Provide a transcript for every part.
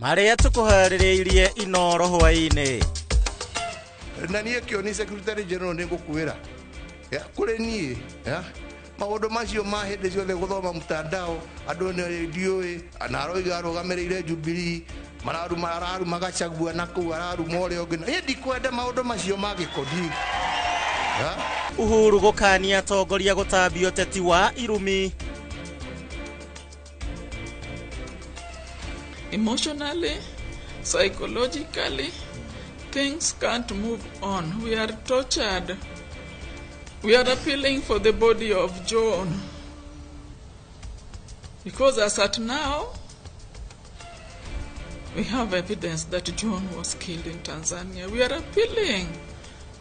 Marĩa tũkũharĩrĩirie Inooro hwaĩ-inĩ. Na niĩ kĩoni secretary general nĩ ngũkwĩra kũrĩ niĩ maũndũ macio ma hĩndĩ ciothe gũthoma mtandao andũ nĩ ndiũĩ na aroiga arũgamĩrĩire Jubilee mararuma araruma Gachagua na kũu araruma ũrĩa ũngĩ niĩ ndikwenda maũndũ macio ma gĩkoni. Uhuru gũkania atongoria gũtambia ũteti wa irumi. Emotionally, psychologically, things can't move on. We are tortured. We are appealing for the body of John. Because as at now, we have evidence that John was killed in Tanzania. We are appealing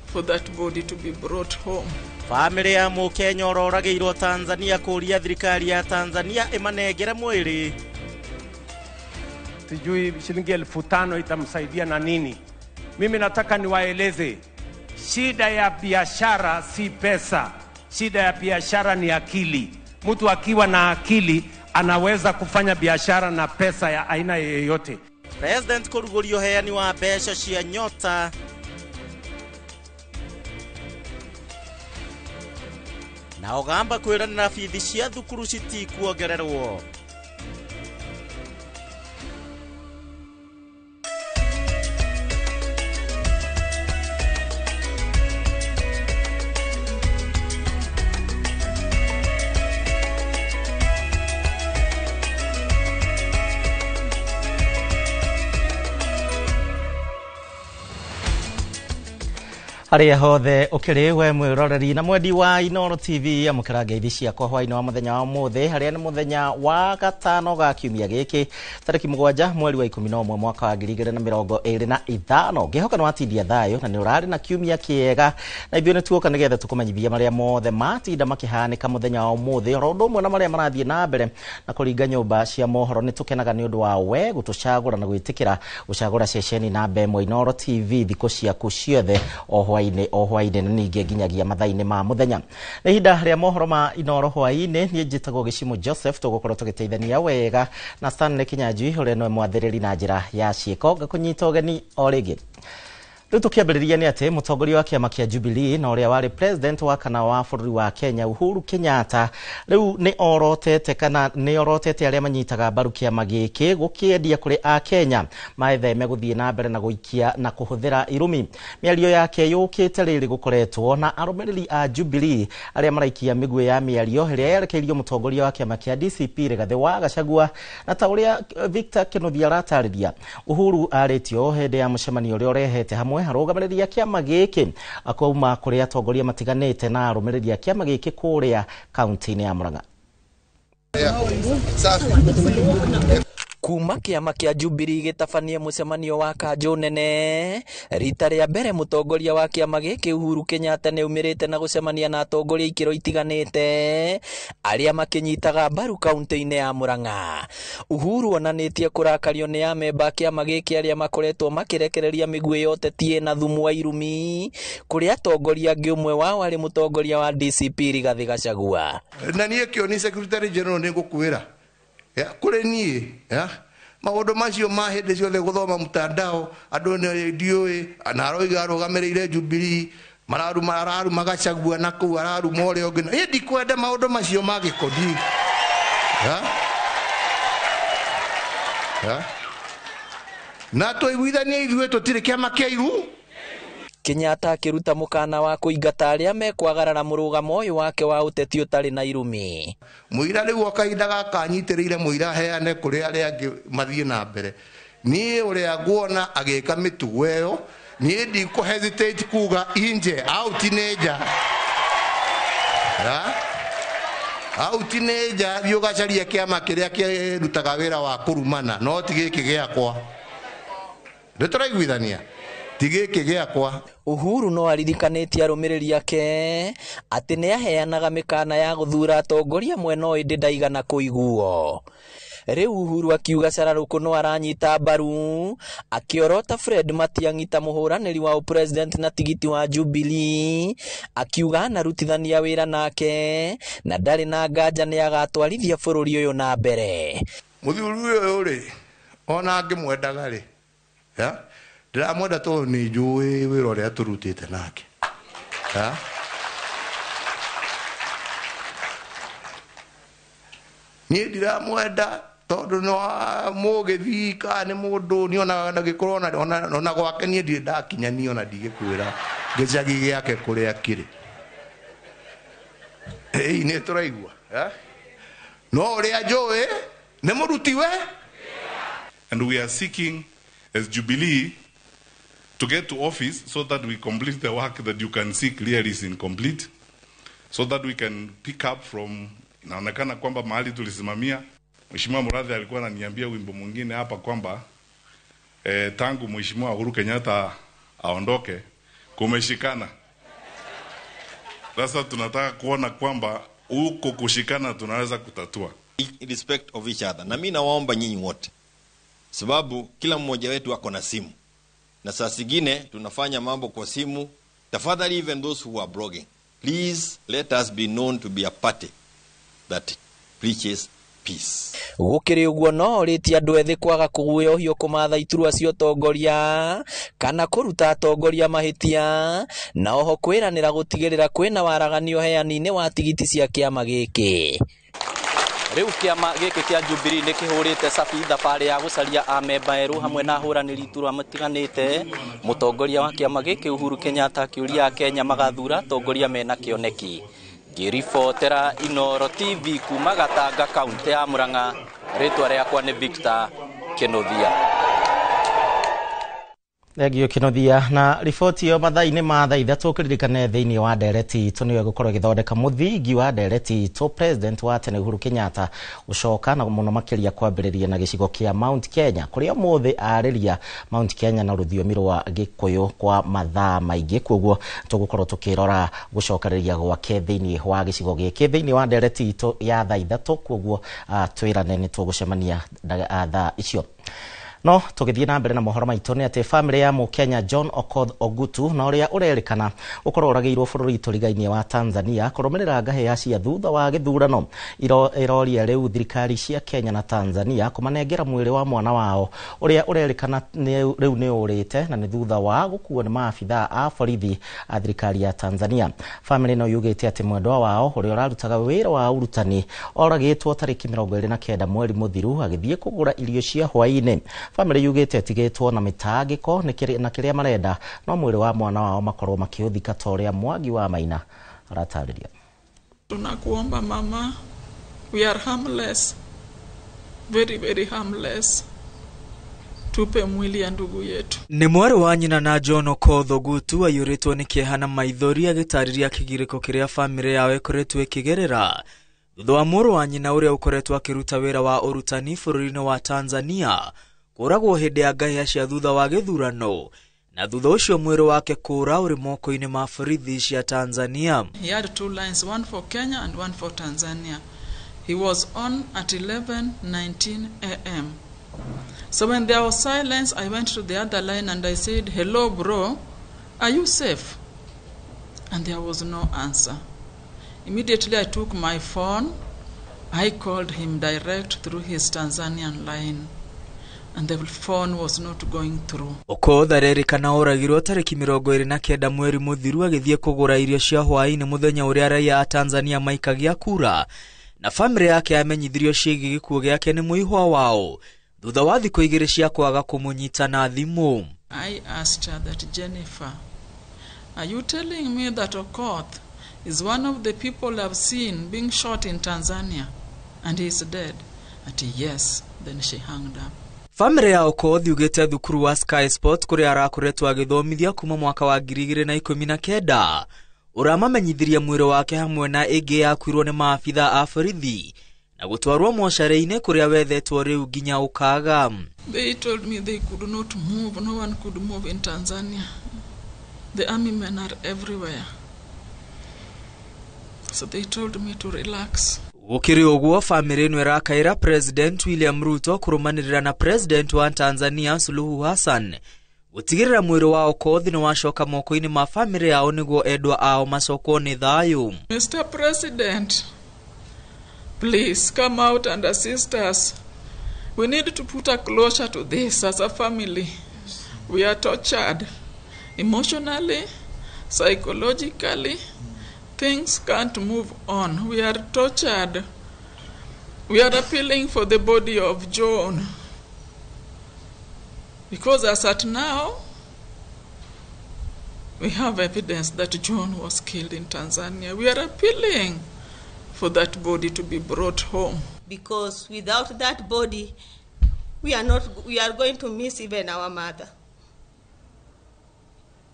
for that body to be brought home. Famĩlĩ ya Mũkenya ũroragĩirwo Tanzania kũria thirikari ya Tanzania ĩmanengere mwĩrĩ. Sijui shilingi 5,000 itamsaidia na nini. Mimi nataka niwaeleze, shida ya biashara si pesa. Shida ya biashara ni akili. Mtu akiwa na akili anaweza kufanya biashara na pesa ya aina yoyote. President kũrugũria ũheani wa mbeca cia Nyota. Na Ogamba kwĩranĩra bithi cia thukuru citikuongererwo. Harĩa hothe ũkĩrĩ we mwĩroreri na mwendi wa Inooro TV amũkĩra ngeithi ciakwa hwaĩ-inĩ wa mũthenya wa ũmũthĩ harĩa nĩ mũthenya wa gatano ga kiumia gĩkĩ tarĩki 7 mweri wa 11 mwaka wa 2025. Ngĩhoka nĩ watindia thayũ na nĩ ũrarĩ na kiumia kĩega na ithuĩ nĩ tuoka nĩgetha tũkũmenyithia marĩa mothe matinda makĩhanĩka mũthenya wa ũmũthĩ oro ũndũ ũmwe na marĩa marathiĩ na mbere na kũringa nyũmba cia mohoro. Nĩ tũkenaga nĩ ũndũ wa we gũtũcagũra na gwĩtĩkĩra gũcagũra ceceni namba ĩmwe Inooro TV thikũ ciaku ciothe o hwaĩ-inĩ o hwaĩ-inĩ na ningĩ nginyagia mathaa-inĩ ma mũthenya. Nĩ ihinda rĩa mohoro ma Inooro hwaĩ-inĩ. Niĩ njĩtagwo Gĩcimũ Joseph, tũgũkorwo tũgĩteithania wega na Stanley Kinyanjui ũrĩa nĩwe mwathĩrĩri na njĩra ya ciĩko. Ngakũnyita ũgeni o rĩngĩ. Rĩu tũkĩambĩrĩria nĩ atĩ mũtongoria wa kĩama kĩa Jubilee na ũrĩa warĩ president wa kana wa bũrũri wa Kenya Uhuru Kenyatta rĩu nĩ orotete kana nĩ orotete arĩa manyitaga mbaru kĩama gĩkĩ gũkĩendia kũrĩ Akenya maetheme gũthiĩ na mbere na gũikia na kũhũthĩra irumi. Mĩario yake yũkĩte rĩrĩ gũkoretwo na arũmĩrĩri a Jubilee arĩa maraikia mĩguĩ ya mĩario ĩrĩa yerekeirio mũtongoria wa kĩama kĩa DCP Rigathĩ wa Gachagua na ta ũrĩa Victor Kĩnuthia aratarĩria. Uhuru arĩtio hĩndĩ ya mũcemanio ũrĩa ũrehete hamwe arũgamĩrĩri a kĩama gĩkĩ akauma kũrĩ atongoria matiganĩte na arũmĩrĩri a kĩama gĩkĩ kũrĩa kaunti-inĩ ya Murang'a. Kuma kĩama kĩa Jubilee gĩtabanie mũcemanio wa kanjũ nene rita rĩa mbere mũtongoria wa kĩama gĩkĩ Uhuru Kenyatta nĩaumĩrĩte na gũcemania na atongoria ikĩro itiganĩte arĩa makĩnyitaga mbaru kaunti-inĩ ya Murang'a. Uhuru onanĩtie kũrakario nĩ amemba a kĩama gĩkĩ arĩa makoretwo makĩrekereria mĩguĩ ya ũteti ĩna thumu wa irumi kũrĩ atongoria angĩ ũmwe wao arĩ mũtongoria wa DCP Rigathĩ Gachagua. Na niĩ kĩoni secretary general nĩ ngũkwĩra kũrĩ niĩ maũndũ macio ma hĩndĩ ciothe gũthoma mtandao andũ nĩ ndiũĩ na aroiga arũgamĩrĩire Jubilee mararuma araruma Gachagua na kũu araruma ũrĩa ũngĩ niĩ ndikwenda maũndũ macio ma gĩkoni. Na tũiguithanie ithuĩ tũtirĩ kĩama kĩa iru. Kenyatta akĩruta mũkana wa kũingata arĩa mekwagarara mũrũgamo ũyũ wake wa ũteti ũtarĩ na irumi. Mũira rĩu o kahinda gaka anyitĩrĩire mũira heane kũrĩ arĩa angĩ mathiĩ na mbere. Niĩ ũrĩa nguona agĩka mĩtugo ĩyo niĩ ndikũ hesitate kuga inje out nĩ nja. Out nĩ nja thiĩ ũgacarie kĩama kĩrĩa kĩrutaga wĩra wa kũrumana no ti gĩkĩ gĩakwa. Nĩ tũraiguithania? Ti gĩkĩ gĩakwa. Uhuru no aririkanĩtie arũmĩrĩri ake atĩ nĩ aheanaga mĩkana ya gũthuura atongoria mwena ũyũ ĩndĩ ndaigana kũiguo. Rĩu Uhuru akiuga cararũkũ no aranyita mbaru akĩorota Fred Matiang'i ta mũhũranĩri wa ũpresident na tigiti wa Jubilee akiuga anarutithania wĩra nake na ndarĩ na nganja nĩ agatwarithia bũrũri ũyũ na mbere. Mũthuri ũyũ rĩ Ona ngĩmwendaga rĩ, ya ndĩramwenda tondũ nĩ njũĩ wĩra ũrĩa tũrutĩte nake. Ya niĩ ndiramwenda tondũ no mũgĩthii kana nĩ mũndũ niĩ ona gĩkorwo ona gwake niĩ ndirĩ ndakinya niĩ ona ndigĩkwĩra gĩcagi gĩake kũrĩa kĩrĩ. Ĩĩ nĩ tũraigua. No ũrĩa njũĩ nĩ mũruti we. And we are seeking as Jubilee to get to office so that we complete the work that you can see clearly is incomplete, so that we can pick up from inaonekana kwamba mahali tulisimamia. Mheshimiwa Murathe alikuwa ananiambia wimbo mwingine hapa kwamba tangu Mheshimiwa Uhuru Kenyatta aondoke kumeshikana. Sasa tunataka kuona kwamba huko kushikana tunaweza kutatua. In respect of each other. Na mimi nawaomba nyinyi wote, sababu kila mmoja wetu ako na simu, na saa zingine tunafanya mambo kwa simu. Tafadhali, even those who are blogging, please let us be known to be a party that preaches peace. Gũkĩrĩ ũguo no ũrĩtie andũ ethĩ kwaga kũguoyohio kũmatha iturwa cia ũtongoria kana kũruta atongoria mahĩtia, na oho kwĩranĩra gũtigĩrĩra kwĩna waraganio ũheani-inĩ wa tigiti cia kĩama gĩkĩ. Rĩu kĩama gĩkĩ kĩa Jubilee nĩ kĩhũrĩte cabi thabarĩ ya gũcaria amemba erũ hamwe na ahũranĩri iturwa matiganĩte. Mũtongoria wa kĩama gĩkĩ Uhuru Kenyatta akĩũria Akenya magathura atongoria mena kĩoneki. Ngĩribotera Inooro TV kuma Gatanga kaunti ya Murang'a, rĩtwa rĩakwa nĩ Victor Kĩnuthia. Thengio Kĩnuthia na riboti ĩyo mathaa-inĩ ma thaa ithatũ ũkĩririkane thĩinĩ wa ndereti itũ nĩyo ĩgũkorwo ĩgĩthondeka mũthingi wa ndereti itũ President wa tene Uhuru Kenyatta gũcoka na mũno makĩria kwambĩrĩria na gĩcigo kĩa Mount Kenya kũrĩa ũmũthĩ arĩria Mount Kenya na rũthiomi rwa Gĩkũyũ kwa mathaa maingĩ. Koguo tũgũkorwo tũkĩrora gũcokereria gwake thĩinĩ wa gĩcigo gĩkĩ thĩinĩ wa ndereti itũ ya thaa ithatũ. Koguo twĩrane nĩ tũgũcemania thaa icio. No tũgĩthiĩ na mbere na mohoro maitũ nĩ atĩ famĩlĩ ya mũkenya John Okoth Ogutu na ũrĩa ũrerĩkana ũkorwo ũragĩirwo bũrũri tũrigainĩ wa Tanzania kũrũmĩrĩra ngahĩha cia thutha wa gĩthurano iroria rĩu thirikari cia Kenya na Tanzania kũmanengera mwĩrĩ wa mwana wao ũrĩa ũrerĩkana rĩu nĩ ũrĩte na nĩ thutha wa gũkuo nĩ maabithaa a borithi a thirikari ya Tanzania. Famĩlĩ no yugĩte atĩ mwendwa wao ũrĩa ũrarutaga wĩra wa ũrutani oragĩtwo tarĩki 29 mweri mũthiru agĩthiĩ kũgũra irio cia hwaĩ-inĩ. Famĩlĩ yugĩte ĩtigĩtwo na mĩtangĩko na kĩrĩa marenda no mwĩrĩ wa mwana wao makorwo makĩũthika ta ũrĩa Mwangi wa Maina aratarĩria. Tunakuomba mama, we are harmless, very very harmless. Tupe mwili ya ndugu yetu. Nĩ mwarĩ wa nyina na John Okoth Ogutu aiyũrĩtwo nĩ kĩeha na maithori agĩtarĩria kĩgirĩko kĩrĩa famĩlĩ yao ĩkoretwo ĩkĩgerera thutha wa mũrũ wa nyina ũrĩa ũkoretwo akĩruta wĩra wa ũrutani bũrũri-inĩ wa Tanzania kũragwo hĩndĩ ya ngahĩha cia thutha wa gĩthurano na thutha ũcio mwĩrĩ wake kũra ũrĩ moko-inĩ ma borithi cia Tanzania. He had two lines, one for Kenya and one for Tanzania. He was on at 11:19 a.m. So when there was silence, I went to the other line and I said, "Hello bro, are you safe?" And there was no answer. Immediately I took my phone, I called him direct through his Tanzanian line, and the phone was not going through. Okoth arerĩkana oragirwo tarĩki 29 mweri mũthiru agĩthiĩ kũgũra irio cia hwaĩ-inĩ mũthenya ũrĩa raia a Tanzania maikagia kura, na famĩlĩ yake yamenyithirio ciĩgiĩ gĩkuũ gĩake nĩ mũihwa wao thutha wa thikũ igĩrĩ cia kwaga kũmũnyita na thimũ. I asked her that, "Jennifer, are you telling me that Okoth is one of the people I've seen being shot in Tanzania and he is dead?" At yes, then she hung up. Famĩlĩ ya Okoth yugĩte thukuru wa Sky Sport kũrĩa arakoretwo agĩthomithia kuma mwaka wa 2019 ũramamenyithirie mwĩrĩ wake hamwe na ĩngĩ yakuirwo nĩ maabitha a borithi na gũtwarwo mocarĩ-inĩ kũrĩa wethetwo rĩu nginya ũkaga. They told me they could not move, no one could move in Tanzania. The army men are everywhere. So they told me to relax. Gũkĩrĩ ũguo famĩlĩ ĩno ĩrakaĩra President William Ruto kũrũmanĩrĩra na President wa Tanzania Suluhu Hassan gũtigĩrĩra mwĩrĩ wa Okoth nĩ wacoka moko-inĩ ma famĩlĩ yao nĩguo endwa ao macokwo nĩ thayũ. Mr. President, please come out and assist us. We need to put a closure to this as a family. We are tortured emotionally, psychologically. Things can't move on. We are tortured. We are appealing for the body of John. Because as at now, we have evidence that John was killed in Tanzania. We are appealing for that body to be brought home. Because without that body, we are going to miss even our mother.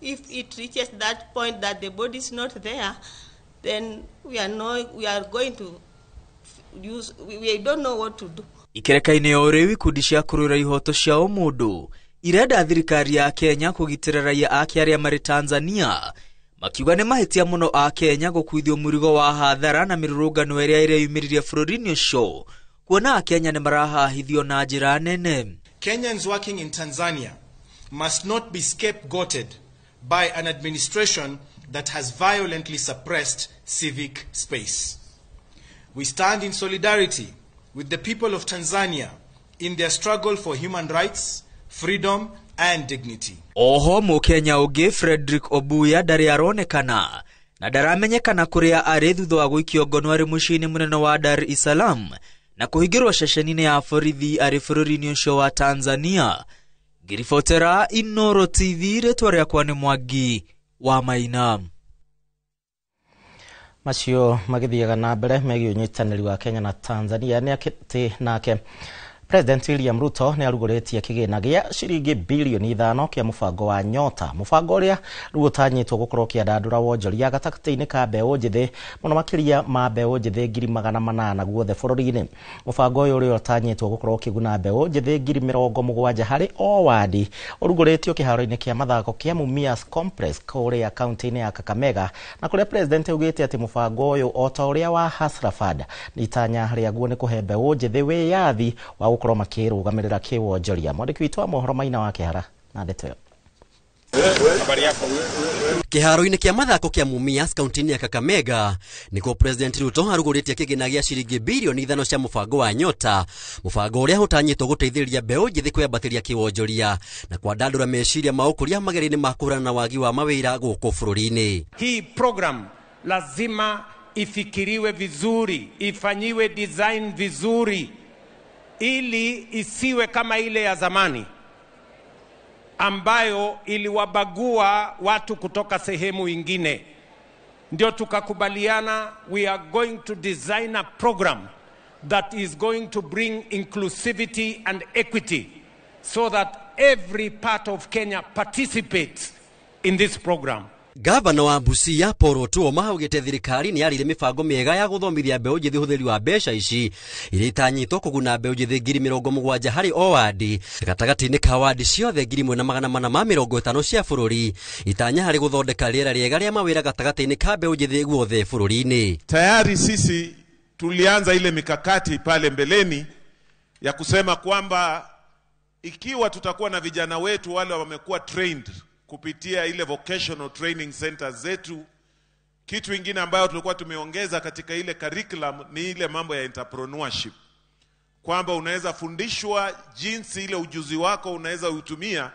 If it reaches that point that the body is not there, then we are going to use, we don't know what to do. Ikereka-inĩ o rĩu ikundi cia kũrũĩra ihoto cia ũmũndũ irenda thirikari ya Kenya kũgitĩra raia ake arĩa marĩ Tanzania, makiuga nĩ mahĩtia mũno a Kenya gũkuithio mũrigo wa hathara na mĩrũrũngano ĩrĩa ĩreyumĩririe bũrũri-inĩ ũcio, kuona Akenya nĩ marahahithio na njĩra nene. Kenyans working in Tanzania must not be scapegoated by an administration that has violently suppressed civic space. We stand in solidarity with the people of Tanzania in their struggle for human rights, freedom and dignity. Oho Mũkenya ũngĩ Frederick Obuya ndarĩ aronekana na ndaramenyekana kũrĩa arĩ thutha wa gũikio ngono arĩ mũciĩ-inĩ mũnene wa Dar es Salaam na kũhingĩrwo ceceni-inĩ ya borithi arĩ bũrũri-inĩ ũcio wa Tanzania. Ngiribotera Inoro TV, rĩtwa rĩakwa nĩ Mwangi wa Maina. Macio magĩthiaga na mbere megiĩ ũnyitanĩri wa Kenya na Tanzania nĩ atĩ nake President William Ruto nĩ arugũrĩtie kĩgĩna gĩa ciringi bilioni 5 kĩa mũbango wa Nyota, mũbango ũrĩa rĩu ũtanyĩtwo gũkorwo ũkĩandandũra wonjoria gatagatĩ-inĩ ka mbeũ njĩthĩ mũno makĩria ma mbeũ njĩthĩ 800,000 guothe bũrũri-inĩ. Mũbango ũyũ ũrĩa ũtanyĩtwo gũkorwo ũkĩguna mbeũ njĩthĩ 70,000 harĩ o wadi ũrugũrĩtio kĩharo-inĩ kĩa mathako kĩa Mumias Complex kũrĩa kaunti-inĩ ya Kakamega, na kũrĩa President augĩte atĩ mũbango ũyũ o ta ũrĩa wa Hustler Fund nĩ itanya rĩaguo nĩ kũhe mbeũ njĩthĩ wĩyathi wa gũkorwo makĩrũgamĩrĩra kĩwonjoria. Mwandĩki witũ wa mohoro Maina wa Kĩhara na ndeto ĩyo. Kĩharo-inĩ kĩa mathako kĩa Mumias kaunti-inĩ ya Kakamega nĩkuo President Ruto arugũrĩtie kĩgĩna gĩa ciringi bilioni 5 cia mũbango wa Nyota, mũbango ũrĩa ũtanyĩtwo gũteithĩrĩria mbeũ njĩthĩ kwĩambatĩria kĩwonjoria na kwandandũra meciria ma ũkũria magerio-inĩ ma kũhũrana na wagi wa mawĩra gũkũ bũrũri-inĩ. Hii program lazima ifikiriwe vizuri, ifanyiwe design vizuri, ili isiwe kama ile ya zamani ambayo iliwabagua watu kutoka sehemu ingine. Ndio tukakubaliana we are going to design a program that is going to bring inclusivity and equity so that every part of Kenya participates in this program. Gavana wa Busia Paul Otuoma augĩte thirikari nĩ yarire mĩbango mĩega ya gũthomithia mbeũ njĩthĩ ũhũthĩri wa mbeca ici iria itanyĩtwo kũguna mbeũ njĩthĩ 70,000 harĩ o wadi gatagatĩ-inĩ ka wadi ciothe 1450 cia bũrũri, itanya harĩ gũthondeka rĩera rĩega rĩa mawĩra gatagatĩ-inĩ ka mbeũ njĩthĩ guothe bũrũri-inĩ. Tayari sisi tulianza ile mikakati pale mbeleni ya kusema kwamba ikiwa tutakuwa na vijana wetu wale wamekuwa trained kupitia ile vocational training centers zetu, kitu ingine ambayo tulikuwa tumeongeza katika ile curriculum ni ile mambo ya entrepreneurship, kwamba unaweza fundishwa jinsi ile ujuzi wako unaweza utumia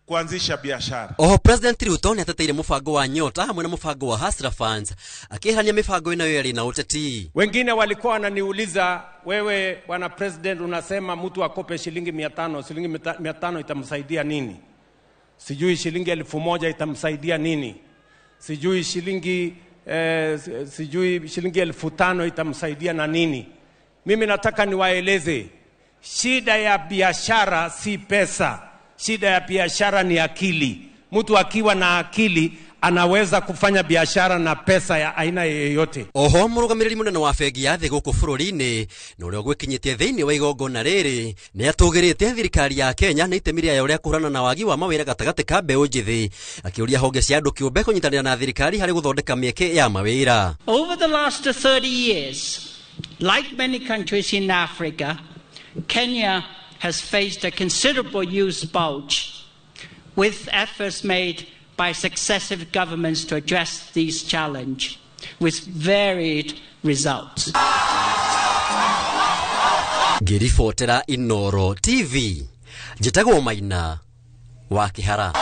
kuanzisha biashara. Oho President Ruto nĩ ateteire mũbango wa Nyota hamwe na mũbango wa Hustler Funds akĩhania mĩbango ĩno yerĩ na ũteti. Wengine walikuwa wananiuliza, wewe bwana President unasema mtu akope shilingi 500, shilingi 500 itamsaidia nini? Sijui shilingi 1000 itamsaidia nini? Sijui shilingi 5,000 itamsaidia na nini? Mimi nataka niwaeleze, shida ya biashara si pesa. Shida ya biashara ni akili. Mtu akiwa na akili anaweza kufanya biashara na pesa ya aina yoyote. Oho mũrũgamĩrĩri mũnene wa bengi ya thĩ gũkũ bũrũri-inĩ na ũrĩa ũgwĩkinyĩtie thĩinĩ wa igongona rĩrĩ nĩ atũgĩrĩte thirikari ya Kenya na itemi rĩayo rĩa kũhũrana na wagi wa mawĩra gatagatĩ ka mbeũ njĩthĩ, akĩũria honge cia andũ kĩũmbe kũnyitanĩra na thirikari harĩ gũthondeka mĩeke ya mawĩra. Over the last 30 years, like many countries in Africa, Kenya has faced a considerable youth bulge, with efforts made by successive governments to address this challenge, with varied results. Ngĩribotera Inooro TV, njĩtagwo Maina wa Kĩhara.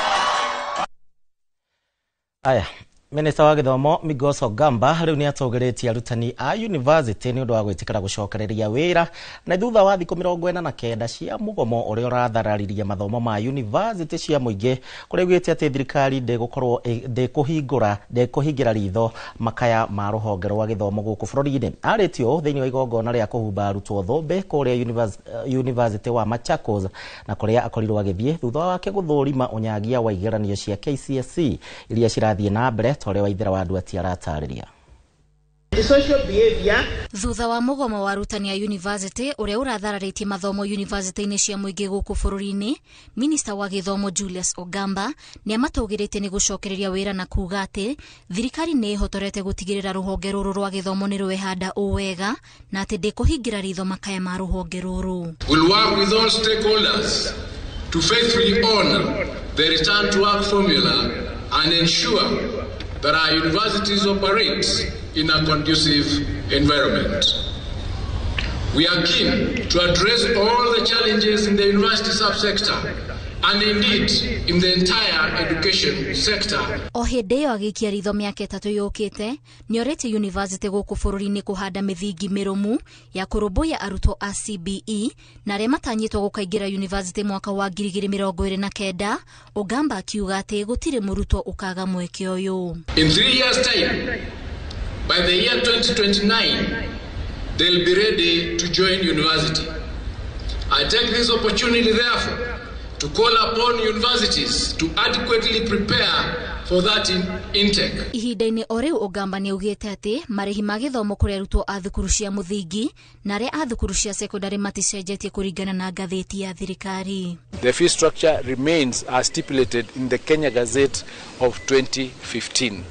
Aya, Minista wa gĩthomo Migos Ogamba rĩu nĩ atũgĩrĩtie arutani a university nĩ ũndũ wa gwĩtĩkĩra gũcokereria wĩra na thutha wa thikũ 49 cia mũgomo ũrĩa ũrathararirie mathomo ma university cia mũingĩ, kũrĩa augĩte atĩ thirikari ndĩgũkorwo ndĩkũhingũra ndĩkũhingĩra ritho makaya ma rũhonge rwa gĩthomo gũkũ bũrũri-inĩ. Arĩtie ũũ thĩinĩ wa igongona rĩa kũhumba arutwo thũmbĩ kũrĩa University wa Machakos, na kũrĩa akorirwo agĩthiĩ thutha wake gũthũrima ũnyagia wa igeranio cia KCSE iria cirathiĩ na mbere ta ũrĩa Waithera wa Nduati aratarĩria. Thutha wa mũgomo wa arutani a university ũrĩa ũrathararĩtie mathomo university-inĩ cia mũingĩ gũkũ bũrũri-inĩ, minista wa gĩthomo Julius Ogamba nĩ amatũgĩrĩtie nĩ gũcokereria wĩra na kuga atĩ thirikari nĩ ĩhotorete gũtigĩrĩra rũhonge rũrũ rwa gĩthomo nĩ rwehanda ũ wega na atĩ ndĩkũhingĩra ritho makaya ma rũhonge rũrũ. We'll work with all stakeholders to faithfully honor the return to work formula and ensure that our universities operate in a conducive environment. We are keen to address all the challenges in the university subsector and indeed in the entire education sector. O hĩndĩ ĩyo agĩikia ritho mĩaka 3 yũkĩte, nĩorĩtie university gũkũ bũrũri-inĩ kũhanda mĩthingi mĩrũmu ya kũrũmbũiya arutwo a CBE na arĩa matanyĩtwo gũkaingĩra university mwaka wa 2029. Ogamba akiuga atĩ gũtirĩ mũrutwo ũkaga mweke ũyũ. In 3 years time, by the year 2029, they'll be ready to join university. I take this opportunity therefore to call upon universities to adequately prepare for that intake. Ihinda-inĩ o rĩu Ogamba nĩ augĩte atĩ marĩhi ma gĩthomo kũrĩ arutwo a thukuru cia mũthingi na arĩa a thukuru cia sekondarĩ maticenjetie kũringana na ngathĩti ya thirikari. The fee structure remains as stipulated in the Kenya Gazette of 2015.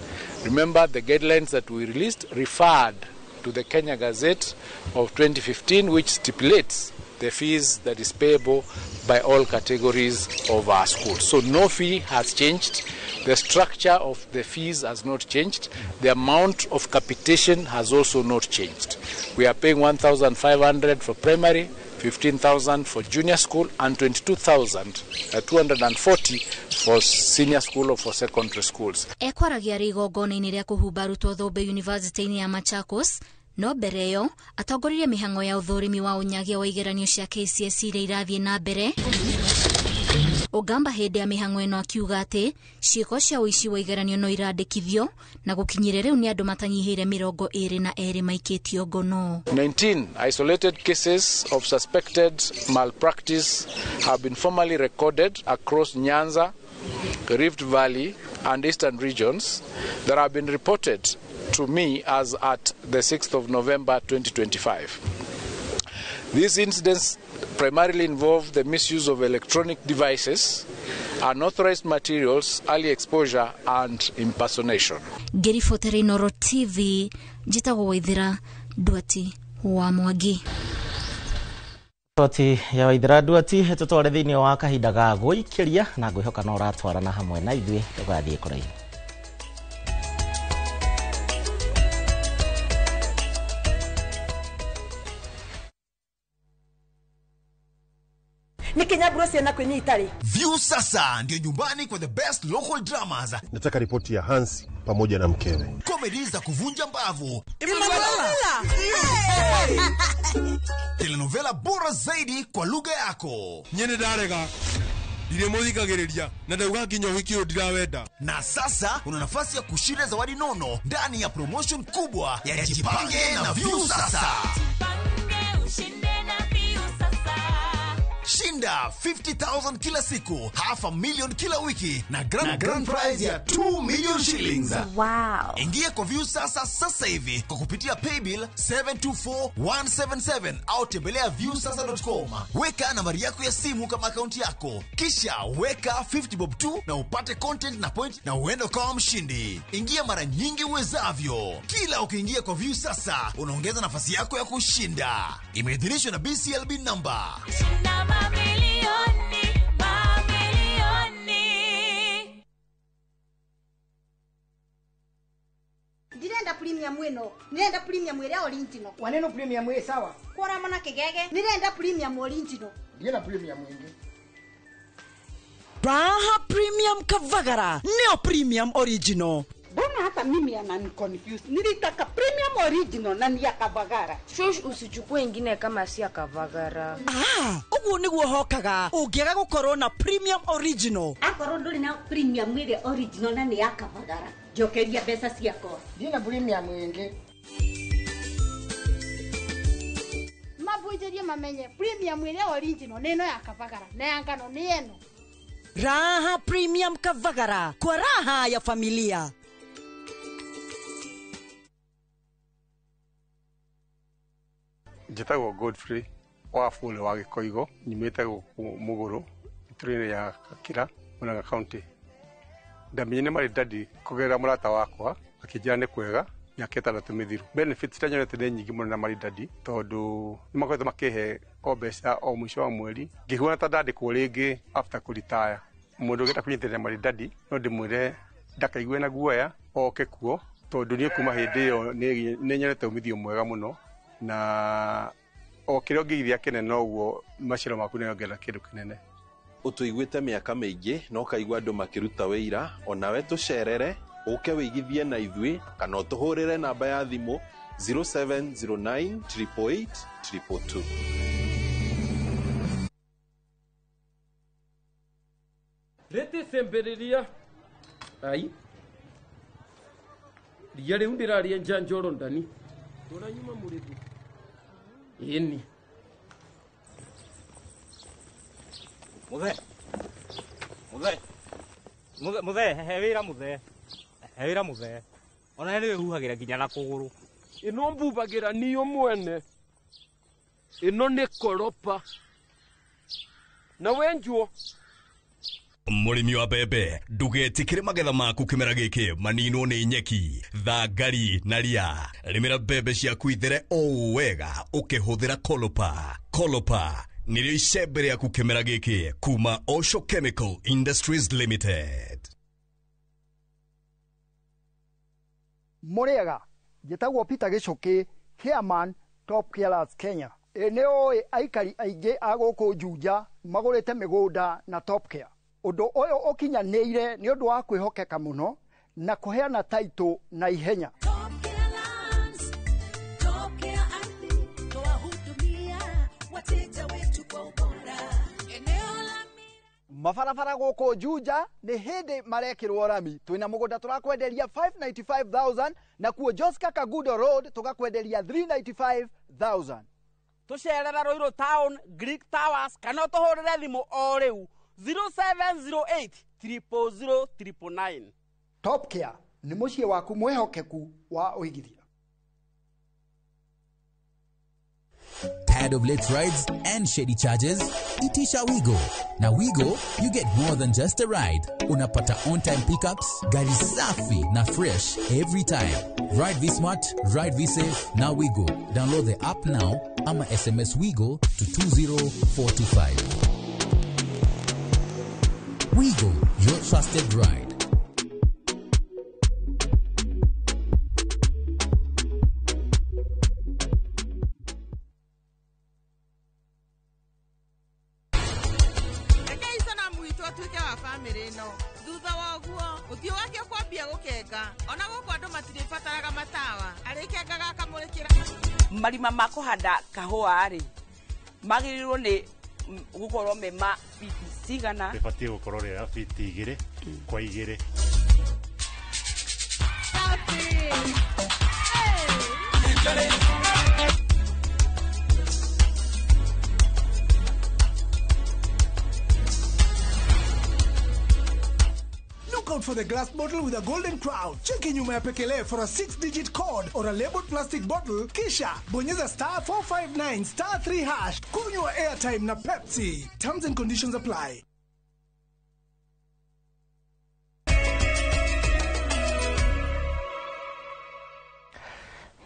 Remember, the guidelines that we released referred to the Kenya Gazette of 2015, which stipulates the fees that is payable by all categories of our schools. So no fee has changed. The structure of the fees has not changed. The amount of capitation has also not changed. We are paying 1,500 for primary, 15,000 for junior school, and 22,240 for senior school or for secondary schools. Ekwaragia arĩ igongona-inĩ rĩa kũhumba arutwo thũmbĩ University-inĩ ya Machakos. No mbere ĩyo atongoririe mĩhang'o ya ũthũrimi wa ũnyagia wa igeranio cia KCSE iria irathiĩ na mbere. Ogamba hĩndĩ ya mĩhang'o ĩno akiuga atĩ ciĩko cia ũici wa igeranio no irandĩkithio na gũkinyĩria rĩu nĩ andũ matanyihĩire 22 maikĩtio ngono. 19 isolated cases of suspected malpractice have been formally recorded across Nyanza, Rift Valley and Eastern regions that have been reported to me as at the 6th of November 2025. These incidents primarily involve the misuse of electronic devices, unauthorized materials, early exposure and impersonation. Ngĩribotera Inooro TV, njĩtagwo Waithera Nduati wa Mwangi. Riboti ya Waithera Nduati tũtware thĩinĩ wa kahinda ga gũikĩria na ngwĩhoka no ũratwarana hamwe na ithuĩ ndũgathiĩ kũraihu. View sasa ndio nyumbani kwa the best local dramas. Nataka ripoti ya Hansi pamoja na mkewe. Comedy za kuvunja mbavu. Telenovela bora zaidi kwa lugha yako. Nyene ndarega. Na Na sasa una nafasi ya kushinda zawadi nono ndani ya promotion kubwa ya Jipange na View sasa. Shinda 50,000 kila siku, 500,000 kila wiki na grand prize ya 2 million shillings. Wow. Ingia kwa View sasa sasa hivi kwa kupitia paybill 724177 au tembelea viewsasa.com. Weka nambari yako ya simu kama akaunti yako. Kisha weka 50 bob 2 na upate content na point na uende kama mshindi. Ingia mara nyingi uwezavyo. Kila ukiingia kwa View sasa unaongeza nafasi yako ya kushinda. Imeidhinishwa na BCLB number. Mamilioni, mamilioni. Ndirenda premium ĩno, ndirenda premium ĩrĩa original. Waneno premium ĩ sawa. Kora mona kigege, ndirenda premium original. Ndienda premium ĩngĩ. Raha Premium Kavagara neo premium original. Mbona hata mimi anani confuse. Nilitaka premium original na ni ya Kavagara. Shush, usichukue ingine kama si ya Kavagara. Ah, uguo niguo hokaga ungiaga gukorwo na premium original. Akorwo nduri na premium ile original na ni ya Kavagara, njokeria mbeca ciakwa. Ndina premium ĩngĩ. Mabunjĩrie mamenye premium ile original nĩ ĩno ya Kavagara na ya ngano nĩ ĩno. Raha Premium Kavagara kwa raha ya familia. Njĩtagwo Godfrey Wafule wa Gĩkoigo, nyumĩte gũkũ Mũgũrũ, itũra-inĩ ya Gakira, Murang'a County. Ndamenyire Maridadi kũgerera mũrata wakwa, akĩnjĩra nĩ kwega mĩaka 6 mĩthiru. Benefits iria nyonete nĩ nyingĩ mũno na Maridadi, tondũ nĩ makoretwo makĩhe o mbeca o mũico wa mweri, ngĩhuana ta ndandĩkwo rĩngĩ after kũritaya. Mũndũ ũngĩenda kũnyitĩrĩra Maridadi no ndĩmwĩre ndakaigue na guoya, oke kuo, tondũ niĩ kuma hĩndĩ ĩyo nĩ nyonete umithio mwega mũno, na o kĩrĩa ũngĩigithia kĩnene noguo maciaro maku nĩongerera kĩndũ kĩnene. Ũtũiguĩte mĩaka mĩingĩ na ũkaigua andũ makĩruta wĩira, onawe tũcerere ũke wĩigithie na ithuĩ kana ũtũhũrĩre namba ya thimũ 0709 888 222. Rĩtĩ cemberiria ai ria rĩu ndĩraria njanjoro ndani tũranyuma mũrĩthi ĩni. Muthe muthe muthe muthe he wĩra muthe he wĩra muthe ona nĩ wĩhuhagĩra nginya na kũgũrũ. Ĩno mbubagĩra niyo mwene, ĩno nĩ koropa na wenjuo. Mũrĩmi wa mbembe, ndũgetĩkĩre magetha maku kĩmera gĩkĩ maninwo nĩ nyeki, thangari na ria. Rĩmĩra mbembe ciaku ithere o wega ũkĩhũthĩra Kolopa. Kolopa nĩrĩo icembe rĩaku kĩmera gĩkĩ kuma Osho Chemical Industries Limited. Mũrĩega, njĩtagwo Peter Gĩcũkĩ, chairman Top Carers Kenya. Ĩ nĩ ũĩ aikari aingĩ a gũkũ Juja magũrĩte mĩgũnda na Top Care. Ũndũ ũyũ ũkinyanĩire nĩ ũndũ wa kwĩhokeka mũno na kũheana taitũ na ihenya. Mabarabara gũkũ Juja nĩ hĩndĩ marekĩrwo rami. Twĩna mũgũnda tũrakwenderia 595,000 na kuo Joska Kagudo Road tũgakwenderia 395,000. Tũcerera Ruiru Town, Greek Towers kana ũtũhũrĩre thimũ o rĩu 0708 000 999. Top Care nĩ mũciĩ waku mwĩhokeku wa ũigithia. Tired of late rides and shady charges? Itisha Wigo. Na Wigo, you get more than just a ride. Unapata on-time pickups, gari safi na fresh every time. Ride V-Smart, ride V-Safe, na Wigo. Download the app now ama SMS Wigo to 20425. Wigo, your trusted ride. Thutha wa ũguo ũthiũ wake ũkwambia gũkenga ona gũkũ andũ matirĩbataraga matawa arĩkengaga akamũrĩkĩra. Marima ma kũhanda kahũa rĩ magĩrĩirwo nĩ gũkorwo me ma fiti cigana? Rĩbatiĩ gũkorwo rĩa fiti 2 kwa 2. Look out for the glass bottle with a golden crown. Cheki nyuma ya pekele for a 6-digit code or a labeled plastic bottle. Kisha bonyeza star 459 star 3 hash. Kunywa airtime na Pepsi. Terms and conditions apply.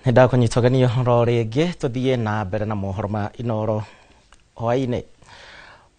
Nĩ ndakũnyitũgania ro rĩngĩ tũthiĩ na mbere na mohoro ma Inoro hwaĩ-inĩ.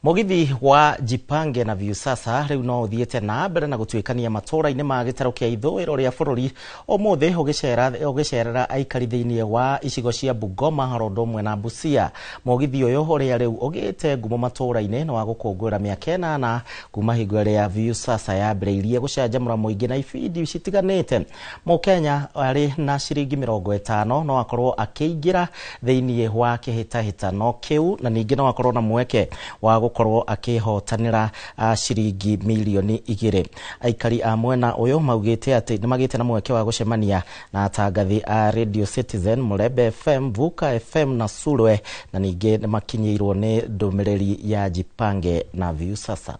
Mugithi wa Jipange na Viusasa riu no uthiite na mbere na gutuikania matura-ini ma gitaro kia ithuiro ria bururi umuthi ugicerera aikari thiini wa icigo cia Bungoma, Horondo mwe na Busia. Mugithi uyu uria riu ugite ngumo matura-ini no wa gukungwira miaka 8 kuma hingo ria Viusasa yambiriirie gucanjamura muingi na ibindi citiganite. Mukenya ari na ciringi 50 no akorwo akiingira thiini wa kihitahitano kiu na ningi no akorwo na mweke wa gukorwo akihotanira ciringi milioni 2. Aikari a mwena uyu maugite ati nimagite na mweke wa gucemania na atangathi a Radio Citizen, Mulembe FM, Vuka FM na Sulwe, na ningi nimakinyirwo ni ndumiriri ya Jipange na Viusasa.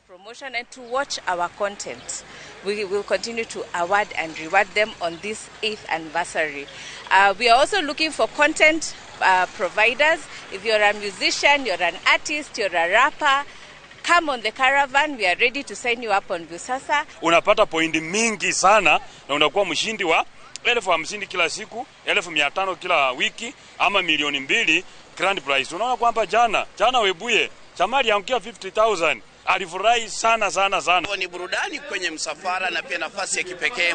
Promotion and to watch our content. We will continue to award and reward them on this 8th anniversary. We are also looking for content providers. If you're a musician, you're an artist, you're a rapper, come on the caravan. We are ready to sign you up on Viusasa. Unapata pointi mingi sana na unakuwa mshindi wa 50,000 kila siku, 500,000 kila wiki ama milioni 2 grand prize. Unaona kwamba jana Webuye Chamari angia 50,000. Alifurahi sana sana sana. Ni burudani kwenye msafara na pia nafasi ya kipekee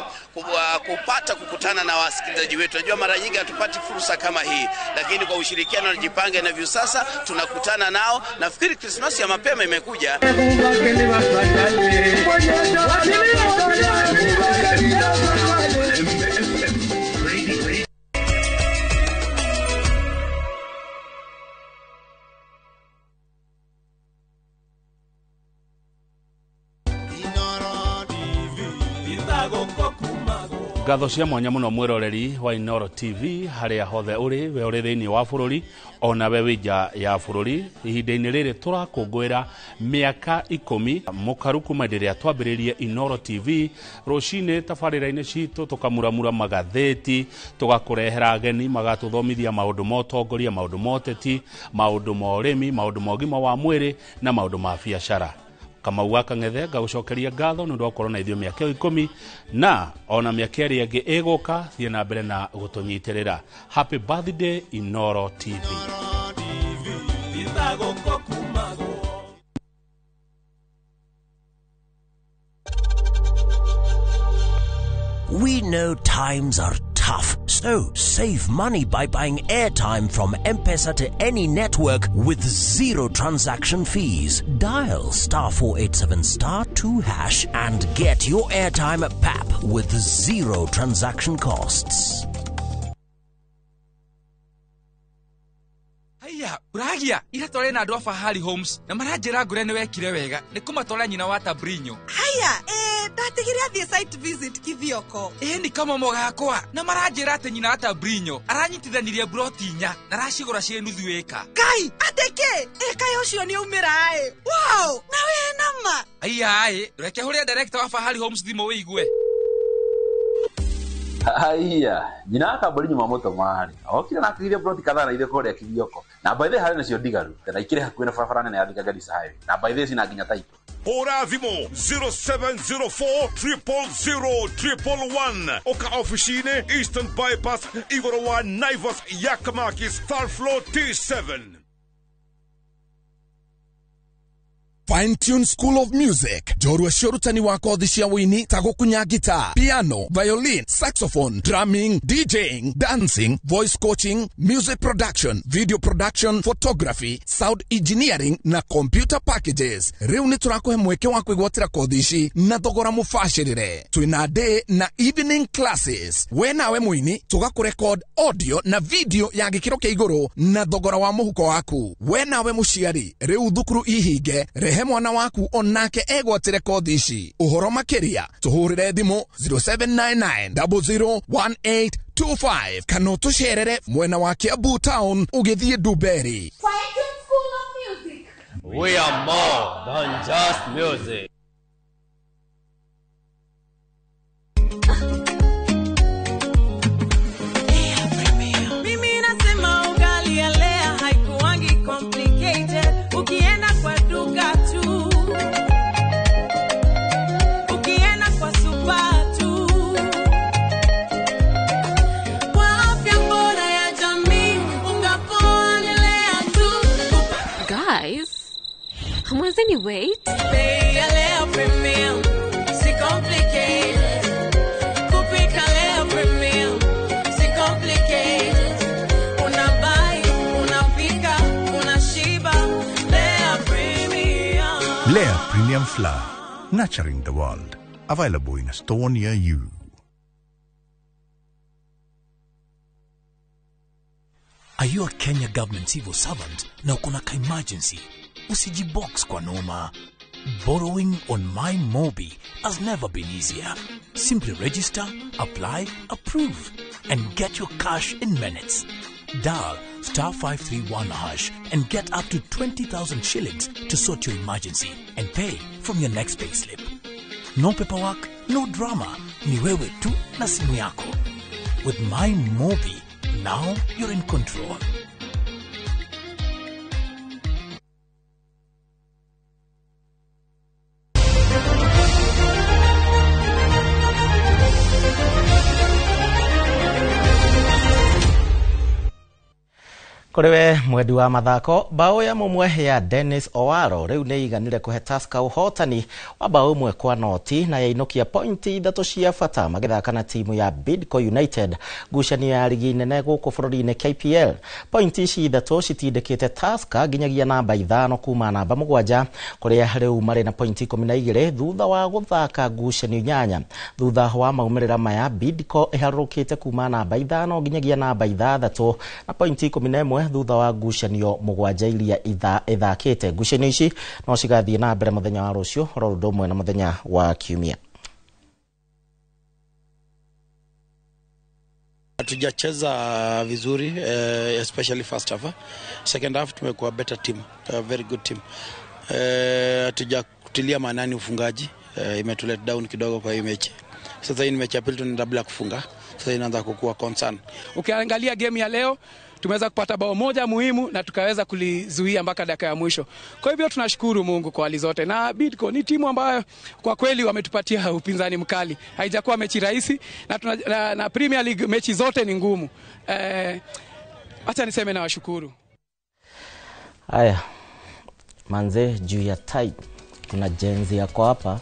kupata kukutana na wasikilizaji wetu. Najua mara nyingi hatupati fursa kama hii, lakini kwa ushirikiano na Jipange na Viusasa tunakutana nao. Nafikiri Krismasi ya mapema imekuja. Ngatho cia mwanya muno mwiroreri wa Inooro TV haria hothe uri we uri thiini wa bururi ona we wi nja ya bururi. Ihinda-ini riri turakungwira miaka 10 mukaru kuma riria twambiririe Inooro TV. Rucini tabarira-ini citu tukamuramura magatheti, tugakurehera ageni magatuthomithia maundu ma utongoria, maundu ma uteti, maundu ma urimi, maundu ma ugima wa mwiri na maundu ma biacara. Kamau wa Kang'ethe ngagucokeria ngatho nĩ ũndũ wa gũkorwo na ithuĩ mĩaka ĩyo 10 na ona mĩaka ĩrĩa ĩngĩ ĩgũka. Thiĩ na mbere na gũtũnyitĩrĩra. Happy birthday Inooro TV. We know times are tough, so save money by buying airtime from M-Pesa to any network with zero transaction fees. Dial *487*2# and get your airtime at PAP with zero transaction costs. Haya, uragia ira tware na andu a Fahari Homes na maranjira ngure ni wekire wega ni kumatwara nyina wa Tabrinyo. Haya, ndatigire athie site visit Kithioko. Ni kama mogakwa na maranjira ati nyina wa Tabrinyo aranyitithanirie broti 4 na aracigura cie nuthu eka. Kai, ateke eka ucio ni umira ai. Wow, na we nama. Haya, ai, reke huria director wa Fahari Homes thimu wigue. Haya, nyina akambori nyuma moto mari. Okire na akire plot kadhaa na ithe koria Kithioko. Na by the harĩ nacio ndigaru. Na ikire hakuhĩ na barabara nene ya Thika Garissa Highway. Na by the cina nginya title. Hũra thimũ 0704 000 111. Oka ofici-inĩ Eastern Bypass igũrũ wa Naivas Yakamakis third floor T7. Fine Tune School of Music, njorua cia ũrutani wa kothi cia wũini ta gũkunya guitar, piano, violin, saxophone, drumming, DJing, dancing, voice coaching, music production, video production, photography, sound engineering na computer packages. Rĩu nĩ tũrakũhe mweke wa kwĩgwatĩra kothi ici na thogora mũbacĩrĩre. Twĩna day na evening classes. We nawe mũini tũgakũrecord audio na video ya gĩkĩro kĩa igũrũ na thogora wa mũhuko waku. We nawe mũciari, rĩu thukuru ihinge, rehe mwana waku onake egwatĩre kothi ici. Ũhoro makĩria tũhũrĩre thimũ 0799 001825 kana ũtũcerere mwena wa Kiambu Town ũgĩthiĩ Ndumberi. We are more than just music. Mimi nasema ugali ya Lea haikuangi complicated. Ukienda kwa duka tu, ukienda kwa super tu, kwa afya bora ya jamii, unga poa ni Lea tu. Guys, wait. Bei ya Lea Premium si complicated. Kupika Lea Premium si complicated. Unabuy, unapika, unashiba. Lea Premium. Lea Premium Flour, nurturing the world. Available in a store near you. Are you a Kenya government civil servant na uko na ka-emergency? Usijibox kwa noma. Borrowing on MyMobi has never been easier. Simply register, apply, approve, and get your cash in minutes. Dial star 531 hash and get up to 20,000 shillings to sort your emergency and pay from your next payslip. No paperwork, no drama. Ni wewe tu na simu yako. With MyMobi, now you're in control. Kũrĩ we mwendi wa mathako, bao ya mũmwe ya Dennis Owaro rĩu nĩ iganire kũhe Tusker ũhotani wa bao 1-0 na yainũkia pointi 3 cia bata magĩthaka na timu ya Bidco United ngucanio ya rigi nene gũkũ bũrũri-inĩ KPL. Pointi ici 3 citindĩkĩte Tusker nginyagia namba 5 kuma namba 7 kũrĩa rĩu marĩ na pointi 12 thutha wa gũthaka ngucanio 8. Thutha wa maumĩrĩra maya, Bidco ĩharũrũkĩte kuma namba 5 nginyagia namba 6 na pointi 11 thutha wa ngucanio 7 iria ithakĩte. Ngucanio ici no cigathiĩ na mbere mũthenya wa rũciũ oro ũndũ ũmwe na mũthenya wa kiumia. Hatujacheza vizuri, especially first half. Second half tumekuwa better team, a very good team. Hatujakutilia maanani ufungaji, imetulet down kidogo kwa hii mechi. Sasa hii ni mechi ya pili tunaenda bila kufunga. Sasa inaanza kukua concern. Ukiangalia game ya leo tumeweza kupata bao moja muhimu na tukaweza kulizuia mpaka dakika ya mwisho. Kwa hivyo tunashukuru Mungu kwa hali zote. Na Bidco ni timu ambayo kwa kweli wametupatia upinzani mkali. Haijakuwa mechi rahisi na Premier League mechi zote ni ngumu. Acha niseme na washukuru. Haya. Manze juu ya time kuna jenzi yako hapa.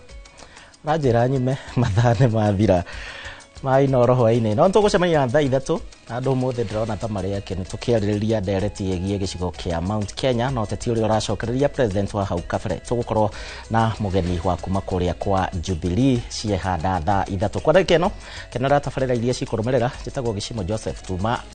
Rajira nyume mathane mathira. Mai no roho ine. No tũgũcemania thaa 3 na andũ ũmũthĩ ndĩrona ta marĩ akenu tũkĩarĩrĩria ndereti ĩgiĩ gĩcigo kĩa Mount Kenya na ũteti ũrĩa ũracokereria president wa hau kabere. Tũgũkorwo na mũgeni wa kuma kũrĩa kwa Jubilee ciehanda thaa 3. Kwa ndagĩka ĩno kenera tabarĩra iria cikũrũmĩrĩra. Njĩtagwo Gĩcimo Joseph Tuma.